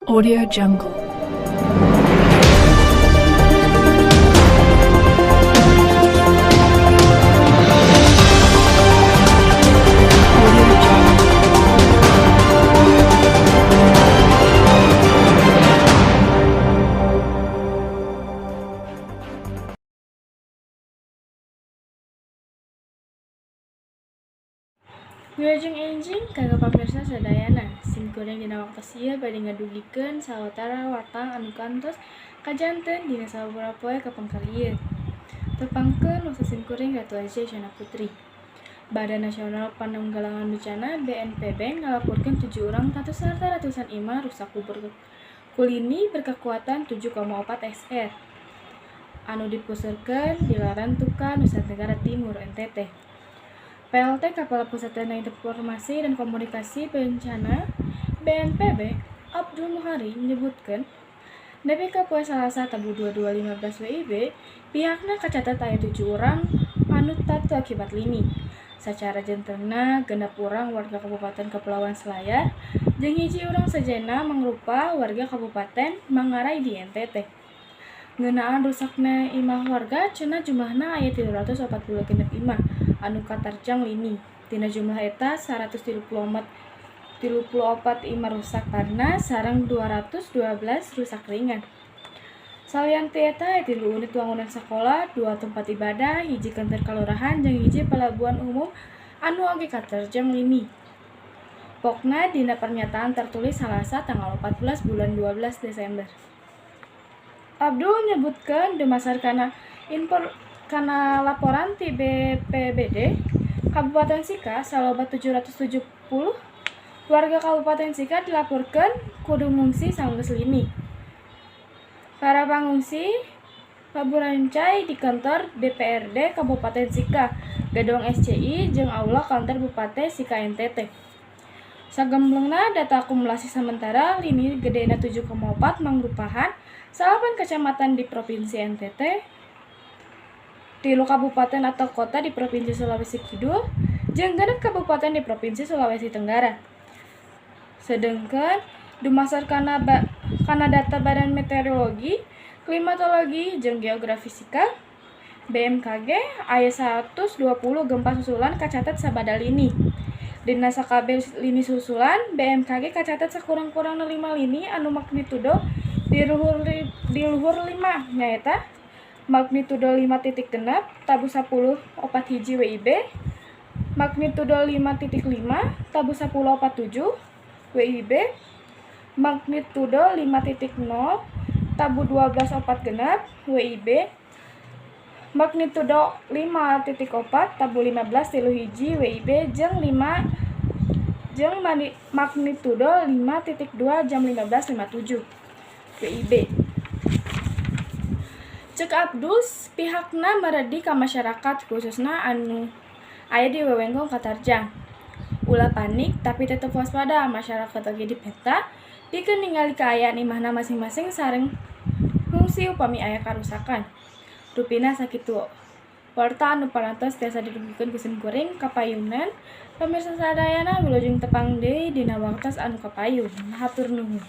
Audio Jungle. Audio Jungle. Wilujeng enjing kanggo pamirsa sadayana. Simkuring dina waktos ieu bade ngadugikeun sawatara warta anu kantos kajanten dina sababaraha poe kapengker ieu. Tepangkeun wasta simkuring Ratu Azia Isyana Putri. Badan Nasional Penanggulangan Bencana BNPB ngalaporkeun 7 urang tatu sarta ratusan imah rusak ku lini berkekuatan 7,4 SR anu dipuseurkeun di Larantuka, Nusa Tenggara Timur NTT. PLT Kepala Pusat Data Informasi dan Komunikasi Bencana BNPB Abdul Muhari menyebutkan nepi ka poe Salasa tabuh 22.15 WIB pihakna kacatet aya 7 urang anu tatu akibat lini. Sacara jentenna 6 urang warga Kabupaten Kepulauan Selayar jeung 1 urang sejenna mangrupa warga Kabupaten Manggarai di NTT. Ngeunaan rusakna imah warga cenah jumlahna aya 346 imah anu katarjang lini. Tina jumlah eta 134 imah rusak parna sareng 212 rusak ringan. Salian ti eta aya 3 unit wangunan sakola, 2 tempat ibadah, 1 kantor kalurahan jeung 1 pelabuhan umum anu oge katarjang lini. Pokna dina pernyataan tertulis Salasa tanggal 14 bulan 12 Desember. Abdul nyebutkeun dumasar kana laporan ti BPBD Kabupaten Sikka saloba 770 warga Kabupaten Sikka dilaporkeun kudu ngungsi sanggeus lini. Para pangungsi paburancay di kantor DPRD Kabupaten Sikka, Gedung SCI jeung Aula Kantor Bupati Sikka NTT. Sagemblengna data akumulasi sementara lini gedena 7,4 mangrupahan 9 kecamatan di Provinsi NTT, 3 kabupaten atau kota di Provinsi Sulawesi Kidul, jeung 6 kabupaten di Provinsi Sulawesi Tenggara. Sedengkeun dumasar kana data Badan Meteorologi, Klimatologi jeung Geografisika BMKG aya 120 gempa susulan kacatet sabada lini. Dina sakabeh lini susulan, BMKG kacatet sakurang-kurangna 5 lini anu magnitudo di luhur 5, nyaeta magnitudo 5.6 tabuh 10.41 WIB, magnitudo 5.5 tabuh 10.47 WIB, magnitudo 5.0 tabuh 12.46 WIB, magnitudo 5.4 tabuh 15.31 WIB jeung magnitudo 5.2 jam 15.57 WIB. Cek Abdul pihakna meredi ka masyarakat khususna anu aya di wewengkon katarjang. Ulah panik tapi tetep waspada, masyarakat oge dipenta pikeun ningali kaayaan imahna masing-masing sareng ngungsi upami aya karusakan. Rupina sakitu warta anu parantos tiasa didugikeun ku simkuring kapayunan pamirsa sadayana wilujeng tepang deui dina waktos anu kapayun. Hatur nuhun.